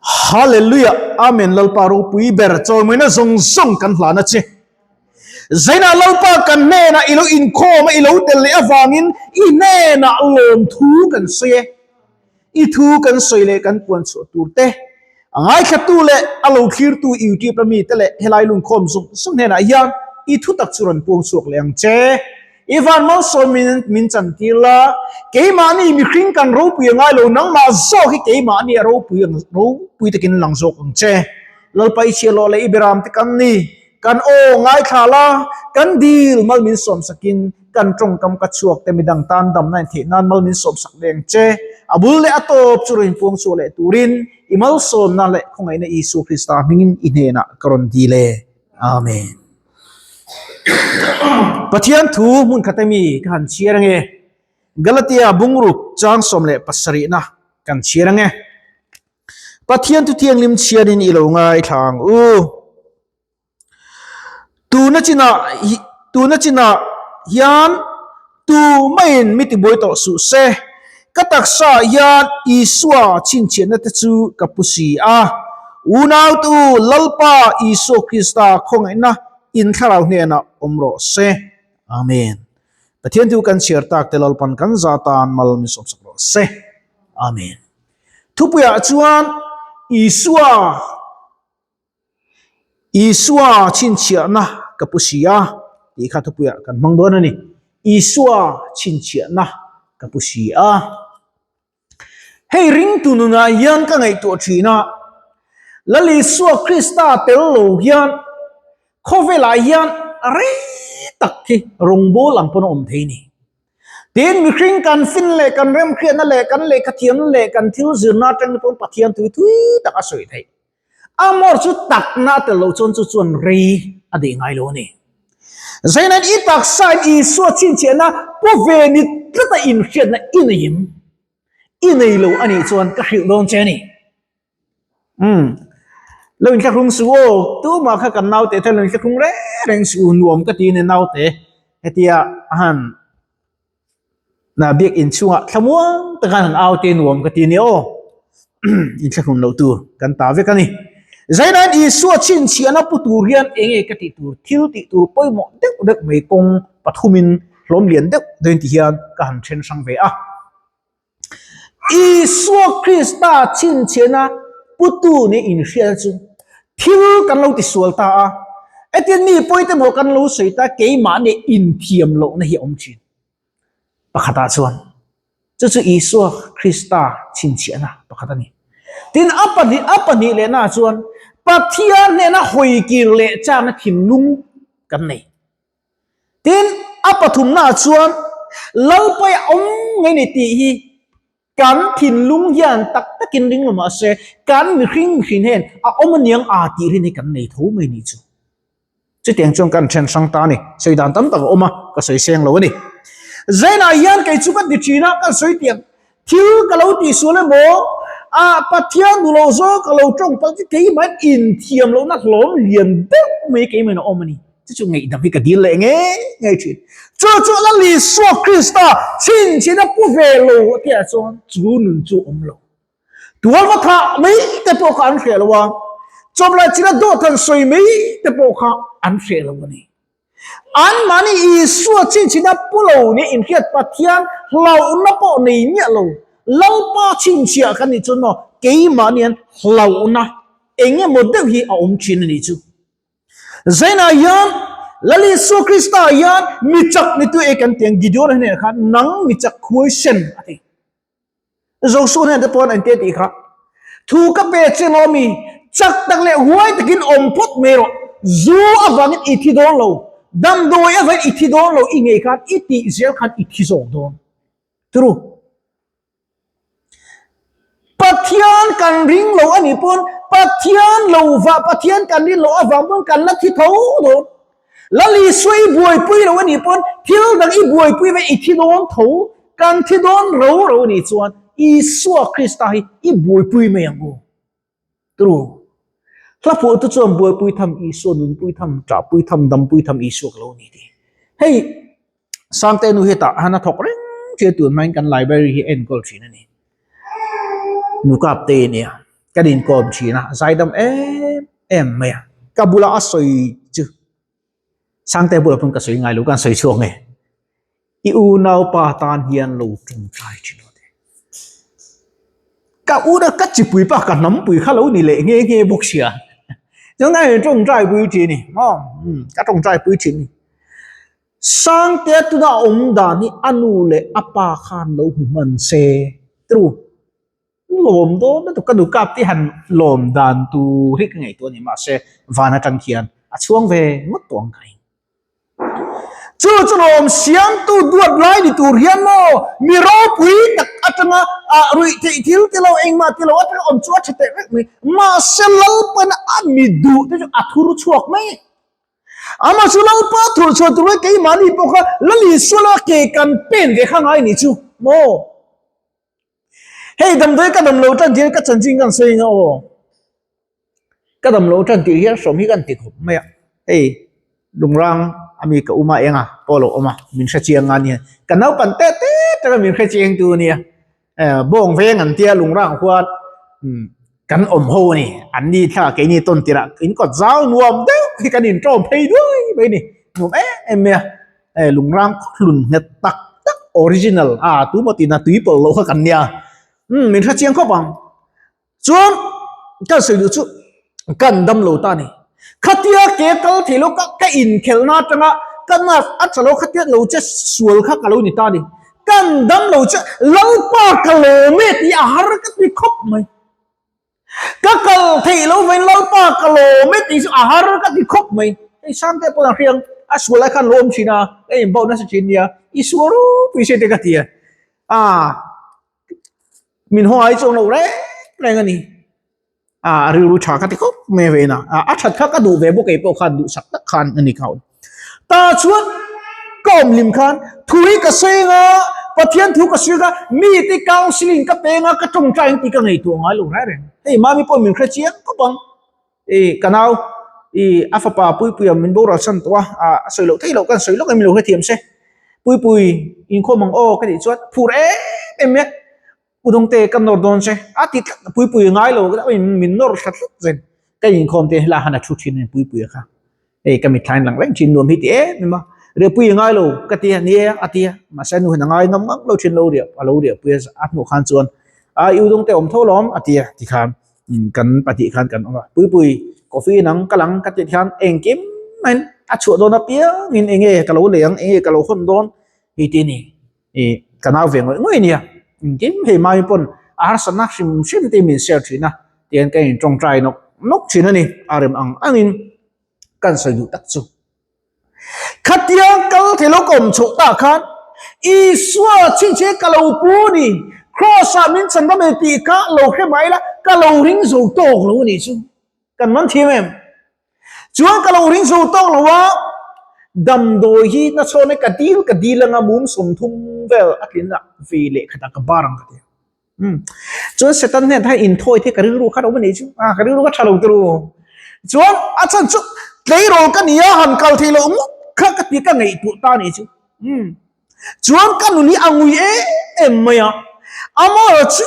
Hallelujah Amen Lalpa ropui ber chawimawina zawng zawng kan hlan a che. Zainah Lalpa kan hnenah i lo inkhawm a i lo tel leh avangin i hnenah lawmthu kan sawi e. I thu kan sawi leh kan puan chhuah tur te, a ngaithlatu leh a lo thlirtu YouTube a mite leh helai lungkhawm zawng zawng hnenah hian i thu tak chu rawn puang chhuak leh ang che. I van malsawm min min chantir la, keimahni mihring kan ropui a ngai lo, nangmah zawk hi keimahni a ropui ang ropui takin lang zawk ang che. Lalpa i chhiahhlawh leh i beram te kan ni, kan aw ngaithla la, kan dil mal min sawm sakin kan tawngkam ka chhuak te midang tan damna in theih nan mal min sawm sak leh ang che. A bul leh a tawp chu rawn inpuang chhuak leh turin i malsawmna leh khawngaihna Isua Krista hmingin i hnenah ka rawn dil e. Amen. Pathian thu hmun khat ami ka han chhiar ange. Galatia bungruk chang 17na kan chhiar ange. Pathian thu thianghlim chhiarin i lo ngaithla ang u. Tuna chinah tuna chinah hian tu maiin mi tibuai tawh suh se. Ka taksa hian Isua chhinchhiahna te chu ka pu si a. Unautu Lalpa Isua Krista khawngaihna in thlarau hnenah awm rawh se. Amen. Pathian thu kan chhiar tak te Lalpan kan za tan mal min sawmsak rawh se. Amen. Thupuiah chuan Isua Isua chhinchhiahna ka pu si a tih kha thupuiah kan hmang dawn a ni. Isua chhinchhiahna ka pu si a. Hei ringtu nunah hian ka ngaihtuah thin a, Lal Isua Krista tel lo hian khawvelah hian rei tak hi rawngbâwl ang pawn a awm thei a ni. Tin, mihring kan fin leh kan remhriatna leh kan lehkhathiamna leh kan thil zirna atang te pawn Pathian tui thui tak a sawi theih. Amor chu takna a tel loh chuan chu chuan rei a deih ngai lo a ni. Zainain i taksain Isua chhinchhiahna pu ve ni tlata inhriatna i nei em? I nei lo a nih chuan ka hrilh dawn che a ni. Umm. Lo inthlahrung suh aw, tumah kha kan naute te lo inthlahrung reng reng suh u, nuam ka ti a ni naute. Hetia a han Na biakinn chhungah thlamuang taka an au te nuam ka ti a ni aw. Inthlahrun loh tur kan ta vek a ni. Zainain Isua chhinchhiahna pu tur hian eng nge ka tih tur, thil tih tur pawimawh deuh deuh mai kawng pathumin hlawm lian deuh deuhin ti hian ka han then hrang ve a. Isua Krista chhinchhiahna putu nih inhriatna chu thil kan lo tisual ta a, hetiang mi pawite maw kan lo sawi ta keimahni inthiam lohna hi a awm thin. Pakhatah chuan chu chu Isua Krista chhinchhiahna pakhat a ni. Tin, a pahnih a pahnih lehnaah chuan Pathian hnena hawikir leh chakna thinlung kan nei. Tin, a pathumnaah chuan Lalpai a awm ngei ni tih hi kan thinlung hian tak takin ring lo mah se, kan mihring mihring hian a awm aniang a tih rin hi kan nei tho mai ni chu. Chutiang chuan kan then hrang ta a ni. Sawi dan tam tak a awm a, ka sawi seng lo a ni. Zainah hian kei chu ka ti thin a, ka sawi tiang thil ka lo tihsual emaw, a Pathian duh loh zawng ka lo tawng palh chu keimah inthiam lohna hlawm lian deuh mai keimah in a awm a ni. Chu chu ngaihdam hi ka dil leh ngei ngei thin. Chu chu Lal Isua Krista chhinchhin a pu ve lo a tihah chuan chu nun chu a awm lo. Tual va thah mai te pawh kha an hreh lo a, chawp leh china dawt han sawi mai te pawh kha an hreh lo a ni. Anmahni Isua chhinchhina pu lo nia inhriat Pathian hlauhna pawh nei miah lo, Lalpa chhinchhiah kan nih chuan maw keimahni hian hlauhna eng emaw deuh hi a awm thin a nih chu. Zainah hian Lal Isua Krista hian mi chak ni tu e kan ti ang Gideon-a hnenah khan nang mi chak khuaisen a ti. Joshua hnen te pawn an ti a tih kha. Thu ka pe che maw mi, chak tak leh huai takin awm phawt mai rawh. Zu avangin i thi dawn lo, damdawi avangin i thi dawn lo, i ngei khan i tih zel khan i thi zawk dawn. Turu. Pathian kan ring lo a nih pawn Pathian lo vah Pathian kan rin loh avang pawn kan la thi tho dawn. Lal Isua i buaipui lo a nih pawn thil dang i buaipui ve i thi dawn tho, kan thi dawn ro ro a nih chuan Isua Krista hi i buaipui mai ang u. Turu. Hla phuahtu chuan buaipui tham Isua, nunpui tham, ṭahpui tham, dampui tham Isua ka lo ni ti. Hei Sangte nu hetah han a thawk reng ṭhin a, tun hmain kan library hi a enkawl ṭhin a ni. Nukap te nia. Kan inkawm thin a, zaidam em em mai a. Ka bula a sawi chu Sangte bulah pawn ka sawi ngai lo, kan sawi chhuak nge. I unaupa tan hian lo tawngtai thin rawh teh. Ka unau, ka chipui pa, ka hnampui kha lo ni leh nghe nghe bawk sia. Chuan ka in tawngtai pui thin ni, maw? Ka tawngtai pui thin ni. Sangtea tuna a awm dan hi a nu leh a pa khan lo hmu hman se, true. Lawm dawn lutuk ka nu kap te han lawm dan tur hi ka ngaihtuah a ni mahse van atang hian a chhuang ve ngawt tawh ang ka ring. Chu chu lawm siamtu duat lai ni tur hian maw mi ropui tak atanga ah ruih theih thil ti lo engmah ti lo atanga awm chu a tha teh vek mai mahse Lalpan a mi duh te chu a thur chhuak mai. Amah chu Lalpa thur chhuah tur hi keimahni pawh kha Lal Isua laka ke kan pen ve kha ngai ni chu maw. Hei damdawi ka dam lo tan tih hian ka chanchin kan sawi anga aw. Ka dam lo tan tih hian hrawm hi kan ti khawp mai a. Hei lungrang a mi ka um a eng a pawh lo awm a min hre chiang a nia. Ka naupan te te taka min hre chiang tu a nia. Bawng veng an tia lungrang huan kan awm ho a ni. An ni thla keini tawn tirah in kawt zau nuam deuh hi kan intawm phei duai mai a ni. Nuam em em mai a. Eh lungrang hlun nghet tak tak original a tu maw tina tui pawlh loh kha kan nia umm min hre chiang khawp ang chuan kan sawi duh chu kan dam lo ta ni khatia ke kal thei lo ka ka inkhelh na atanga ka nurse a tha lo khatia lo che sual kha ka lo ni ta ni kan dam lo che lalpa ka lawm e tih a har ka ti khawp mai. Ka kal theih lo vain Lalpa ka lawm e tih chu a har ka ti khawp mai. Hei Sangte pawh a hriang a sual lai khan lo awm thin a, ka inbauh nasa thin nia, i sual ropui se te ka ti a. Aa min haw ai chuang lo reng reng a ni. Aa a rilru tha ka ti khawp mai a vein a, a that kha ka duh ve bawk keipawh khan duhsak tak khan a ni kha. Ta chuan ka awm hlim khan thu hi ka sawi anga, Pathian thu ka sawi anga, mite counselling ka pe anga, ka tawngtai ang tih ka ngaihtuah ngai lo reng reng. Hei mami pawh min hre chiang khawp ang. I ka nau i a fapa Puipuia min boral san tawh a, a sawi loh theih loh kan sawi lawk em lo hrethiam se. Puipui inkhawm ang aw ka tih chuan phur em em mai a. U Dawngte ka nawr dawn che a ti tlat a Puipui ngai lo min nawr thla tlat zen ka inkhawm te helai han a thu thin a ni Puipuia kha hei ka mitthlain lang reng thin nuam hi ti em em a Riahpui i ngai lo ka ti a ni e a ti a mahse a nu hian a ngai ngam ngam lo thin lo riah a lo riahpui a a hmuh khan chuan a U Dawngte awm tho lawm a ti a tikhan kan pahnih khan kan awm a Puipui coffee nang ka lang ka tih khan engkim maiin a chhuah dawn apiangin enge ka lo lei ang enge ka lo hawn dawn hei ti a ni. I ka nau ve ngawih ngawih nia, engkim hei mai pawn a harsatna hrim hrim te min share thin a, tihian ka in tawngtai nawk nawk thin a ni, a rem ang angin kan sawi duh tak chu. Khatia kal thei lo ka awm chhoh tah khan Isua chhinchhe ka lo pu ni, Kraws ah min chhan dam e tih kha lo hre mai la, ka lo ring zo tawk lo a nih chu. Kan man thiam em? Chuan ka lo ring zo tawk lo a, damdawi hi na chhawn e ka dil ka dil anga mum 30 vel a tlin a vei leh khat a ka bar ang ka ti a. Umm chuan Satan hnen khan inthawi te ka rilru kha a awm a nih chu, a ka rilru kha tha lo turu. Chuan a chhan chu tleirawl ka ni a, han kal theih loh ngawt kha ka ti ka ngaihtuah ta a nih chu. Umm Chuan ka nun hi a ngui em em mai a, amaherawh chu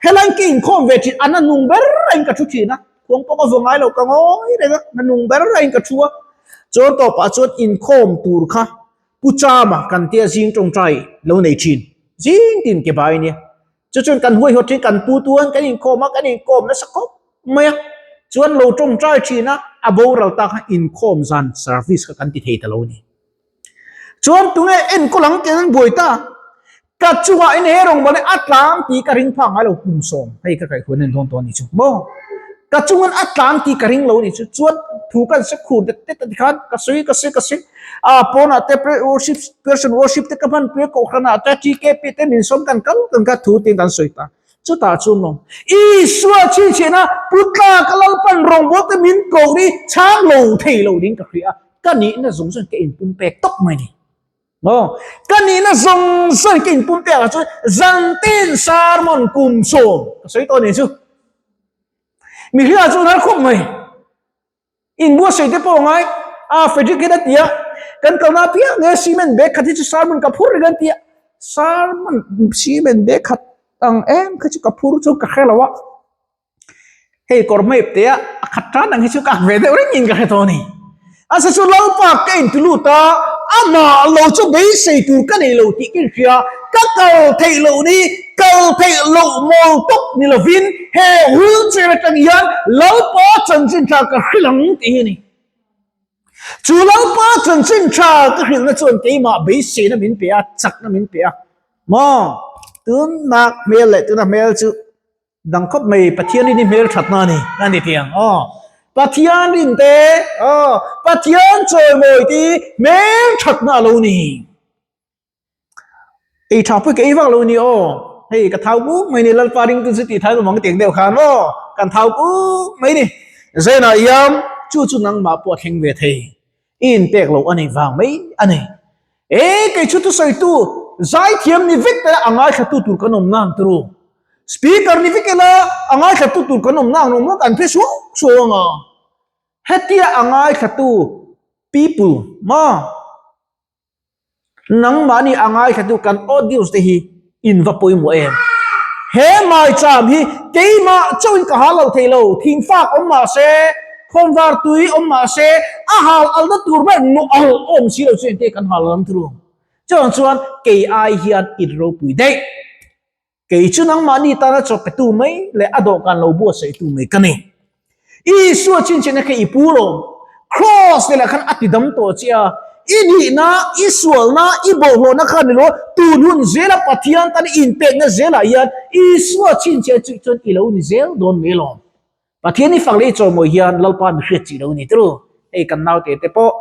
helaiin ka inkhawm ve thin, a na nung ber aiin ka thu thin a, khuang pawh ka vaw ngai lo, ka ngawi reng a, na nung ber aiin ka thu a, chuan tawpah chuan inkhawm tur kha Pu Chama kan tia zing tawngtai lo nei thin, zing tin ke bai nia, chu chuan kan huaihawt thin, kan pu tuan kan inkhawm a, kan inkhawm nasa khawp mai a, chuan lo tawngtai thin a, a boral ta kha inkhawm zan service kha kan ti thei ta lo a ni. Chuan tunge enkawl ang tih an buai ta. Ka chungah in he rawngbawlh hi a tlang tih ka ring phak ngai lo kum sawm hei ka kaihhuan en dawn tawh a nih chu maw. Ka chungin a tlang tih ka ring lo a nih chu. Chuan thu kan se khur det det a ti khan ka sawi ka sawi ka sawi a pawnah te prayer worship person worship te ka hman pui a kohhranah te TKP te min sawm kan kal kan kha thu tiin kan sawi ta. Chutah chuan lawm Isua chhinchhiahna putla ka Lalpan rawngbawlh te min koh hi chhang lo thei lo ding ka hria a. Ka nihna zawng zawng ka inpum pek tawp mai ni. Maw? Ka nihna zawng zawng ka inpum pek ah chuan zantin sermon kum sawm ka sawi tawh ni chu. Mihring ah chuan har khawp mai. Inbuatsaih te pawh ngai. A Frederick hian a ti a, kan kalna apiang nge cement bag khat hi chu sermon ka phur reng an ti a. Sermon cement bag khat ang em kha chu ka phur chu ka hre lo a. Hei kawr hmaip te a a khat tan ang hi chu ka ak ve deuh reng in ka hre tawh a ni. A sa chu Lalpa ka inti lut a, amah lo chu beisei tur ka nei lo tih ka inhria, ka kal theih loh ni, kal theih loh mawl tawp ni lovin he wheelchair atang hian Lalpa chanchin tha ka hrilh ang tih hi a ni. Chu Lalpa chanchin tha ka hrilhna chuan keimah beiseina min pe a, chakna min pe a. Maw? Tunah hmel leh tuna hmel chu Dang khawp mai Pathian rin hi hmel thatna a ni a ni tih ang aw. Pathian rin te aw Pathian chawimawi te hi hmel thatna a lo ni. Ei tha pawh ka ei vak lo ni aw. Hei ka thau kuk mai ni Lalpa ringtu chu tih thau mang tiang deuh khan aw kan thau kuk mai ni. Zainah hian chu chu nangmah pawh a thleng ve thei. I inpek loh a nih vang mai a ni. E kei chu thusawitu zaithiam ni vek te a ngaithlatu tur kan awm nang turu. Speaker ni vek ila a ngaithlatu tur kan awm nang lo maw kan phe suau suau anga. Hetia a ngaithlatu people maw Nangmahni a ngaithlatu kan audience te hi in va pawimawh em? He maicham hi keimah chauhin ka hal lo thei lo, thingfak awm mah se, khawnvar tui awm mah se, a hal alna tur ber nu al awm si lo chu engte kan hal ang thru. Chuvang chuan kei ai hian in ropui daih. Kei chu nangmahni tana chaw petu mai leh a dawhkan lo buatsaihtu mai ka ni. Isua chinchina kha i pu lo. Kraws te lah khan a ti dam tawh che a. I nihna, i sualna, i bawlhhlawhna kha ni lo, tun hun zela Pathian tan i inpekna zelah hian Isua chinchia chu chuan i lo ni zel dawn mai alawm. Pathian i fak leh i chawimawi hian Lalpa mi hriat chi lo ni turu. Hei kan naute te pawh.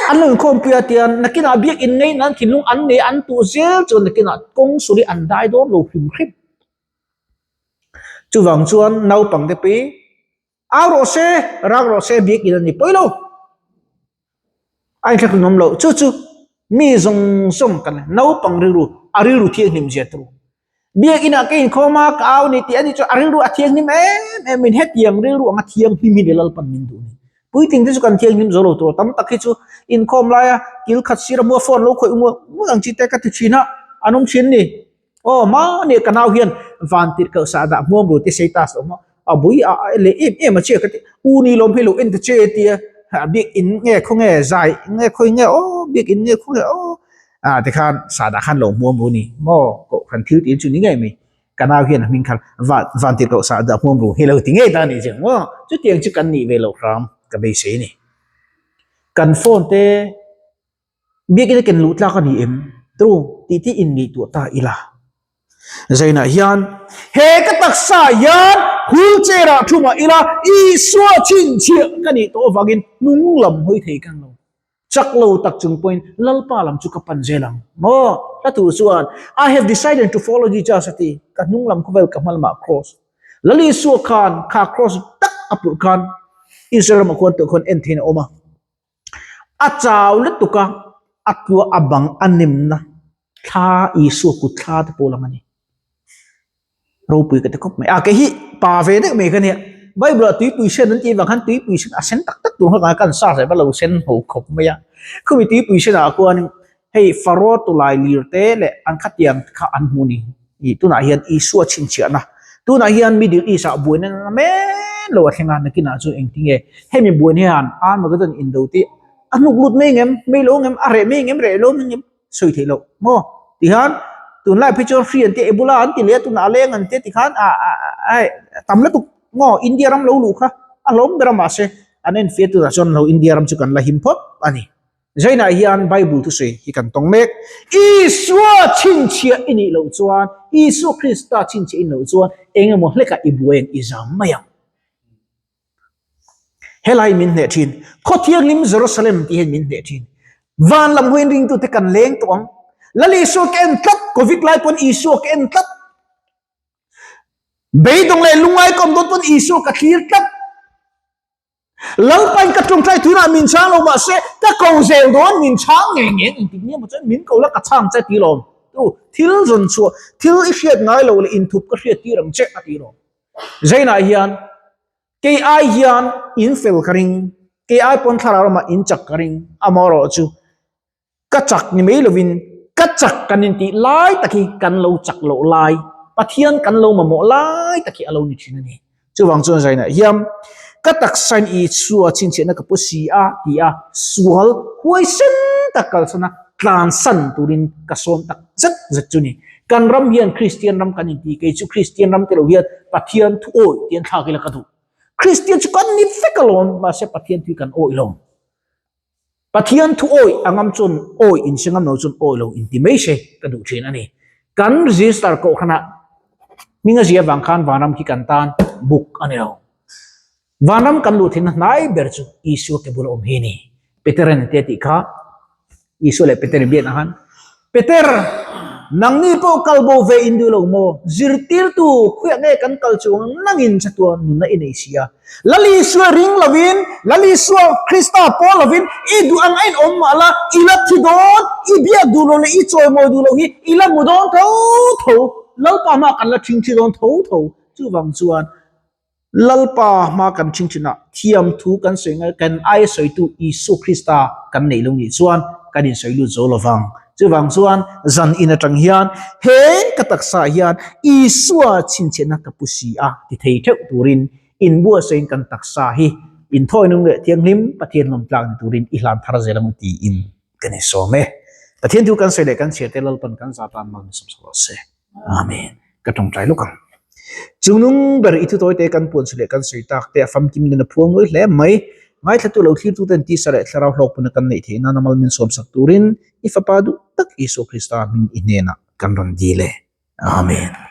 An lo inkhawmpui a tian nakinah biakinn ngei nan thinlung an nei an tuh zel chuan nakinah kawng suri an dai dawn lo hrim hrim. Chuvang chuan naupang te pawh hi au rawh se, rak rawh se biakinn a ni pawi lo. A inthlak rinawm loh. Chu chu mi zawng zawng kan naupang rilru a rilru thianghlim zia tur. Biakinah ka inkhawm a, ka au ni tih a ni chu a rilru a thianghlim em em in hetiang rilru anga thianghlim hi ni Lalpan min duh ni. Puitling te chu kan thianghlim zo lo tur tam tak hi chu inkhawm laia kil khat sir a hmua phone lo khawih nguah nguah ang chi te ka ti thin a, an awm thin ni. Aw mahni ka nau hian van tirh koh sah dah hmuam ru te sei ta sawm a, a bui a leh em em a che ka ti, u ni lawm hi lo en ta che tia biakin nge khawnge zai nge khawi nge aw biakin nge khawnge aw. Ah tikhan sahdah khan lo hmuam ru ni maw kohhran thil tih chu ni ngei mai ka nau hian a hming kha van van tirh koh sahdah hmuam ru hi lo ti ngei ta a nih chu maw chutiang chu kan nih ve loh hram ka beisei a ni kan phone te biakin a ken luh tlak a ni em tru tih te in ngaihtuah ta ila zainah hian he ka taksa hian wheelchair ah thu mah ila Isua chhinchhiah ka nih tawh avangin hnung lam hawi thei kan lo. Chak lo tak chung pawhin Lalpa lam chu ka pan zel ang maw? Hla thu chuan, I have decided to follow Jesus a ti. Ka hnung lam khawvel ka hma lamah cross. Lal Isua khan kha cross tak a purh khan Israel ramah khuan tawh khuan en theihin a awm a. A chau lutuk a, a tlua a bang a nemna thla Isua kut thla te pawh lang a ni. Ropui ka ti khawp mai. A kei hi pa ve deuh mai ka nia. Bible ah tuipui sen an tih avang khan tuipui sen a sen tak tak tur kha kan sa zai va lo sen ho khawp mai a. Khumi tuipui sen ah khuan hei Faro tulai lir te leh an khatiang kha an hmu ni. Ih tunah hian Isua chhinchhiahna tunah hian Middle East ah buaina nana men lo a thleng a nakinah chuan engtinge hemi buaina hian Armageddon indo te a hnuk lut mai ngem mai lo ngem a reh mai ngem reh lo mai ngem. sawi theih loh maw tihian tunlai phei chuan hri an tia ebola an ti leh a tunah a leng an tia tikhan ah ah tam lutuk maw India ram lo luh kha a hlawm ber a mahse an enfiah tunah chuan lo India ram chu kan la him phawt a ni Zainah hian Bible thusawi hi kan tawng mek Isua chhinchhiah i nih loh chuan Isua Krista chhinchhiah i nih loh chuan eng emaw hlekah i buai ang i zam mai ang. Helai min hneh thin. Khaw thianghlim Jerusalem tih hian min hneh thin. Van lam huain ringtute kan leng tawh ang. Lal Isua ka en tlat, Covid lai pawn Isua ka en tlat. Beidawng leh lungngai ka awm dawn pawn Isua ka thlir tlat. Lalpain ka tawngtai tunah min chhang lo mahse ka ko zel dawn min chhang ngei ngei engtik nia maw chuan min ko la ka chhang che ti lawm. Tu thil zawn chhuah thil i hriat ngai lo leh inthup ka hriat tir ang che a ti lawm. Zainah hian kei ai hian in fel ka ring, kei ai pawn thlarau lamah in chak ka ring, amaherawh chu ka chak ni mai lovin ka chak kan intih lai tak hi kan lo chak loh lai. Pathian kan lo mamawh lai tak hi a lo ni thin a ni. Chuvang chuan zainah hian ka taksain Isua chhinchhiahna ka pu si a ti a, sual huaisen tak kalsan a tlansan turin ka sawm tak zet zet chu ni. Kan ram hian Kristian ram kan inti, kei chu Kristian ram te lo hian Pathian thu awih tian thlak ila ka duh. Kristian chu kan ni vek alawm, mahse Pathian thu hi kan awih lo. Pathian thu awih a ngam chuan awih in se ngam lo chuan awih lo in ti mai se ka duh thin a ni. Kan register kohhranah hming a zia vang khan vanram khi kan tan buk a ni lo. Vanram kan luh thinna hnai ber chu Isua ke bula awm hi a ni. Peteran te a tih kha. Isua leh Peter biakna khan, Peter, nangni pawh kal bo ve in duh lo maw? Zirtirtu khuiah nge kan kal chuang nangin chatuan nunna i nei si a. Lal Isua ring lovin, Lal Isua Krista pawl lovin i duh ang a inawm mah la, i la thi dawn, i biak duh lo leh i chawimawi duh loh hi i la mu dawn tho tho, Lalpa hma kan la ṭhingṭhi dawn tho tho. Chuvang chuan Lalpa hma kan ṭhing ṭhin a, thiam thu kan sawi ngai, kan aia sawitu Isua Krista kan neih lo nih chuan kan insawi lut zo lo vang. Chuvang chuan zan in aṭang hian he ka taksa ah hian Isua chhinchhiahna ka pu si a ti thei theuh turin inbuatsawiin kan taksa hi inthawi nung leh thianghlim Pathian lawmtlak ni turin i hlan thar zel ang tiin kan insawm e. Pathian thu kan sawi leh kan chhiar te Lalpan kan za tan mal min sawmsak rawh se. Amen. Ka tawngtai lawk ang. Chungnung ber i thutawi te kan puan chu leh kan sawi tak te a famkim nen a phuang ngawi hle mai. Ngaithlatu lo thlirtu ten tisa leh thlarau hlawkpuna kan neih theih nan a mal min sawmsak turin i fapa duh tak Isua Krista hming i hnenah kan rawn dil e. Amen.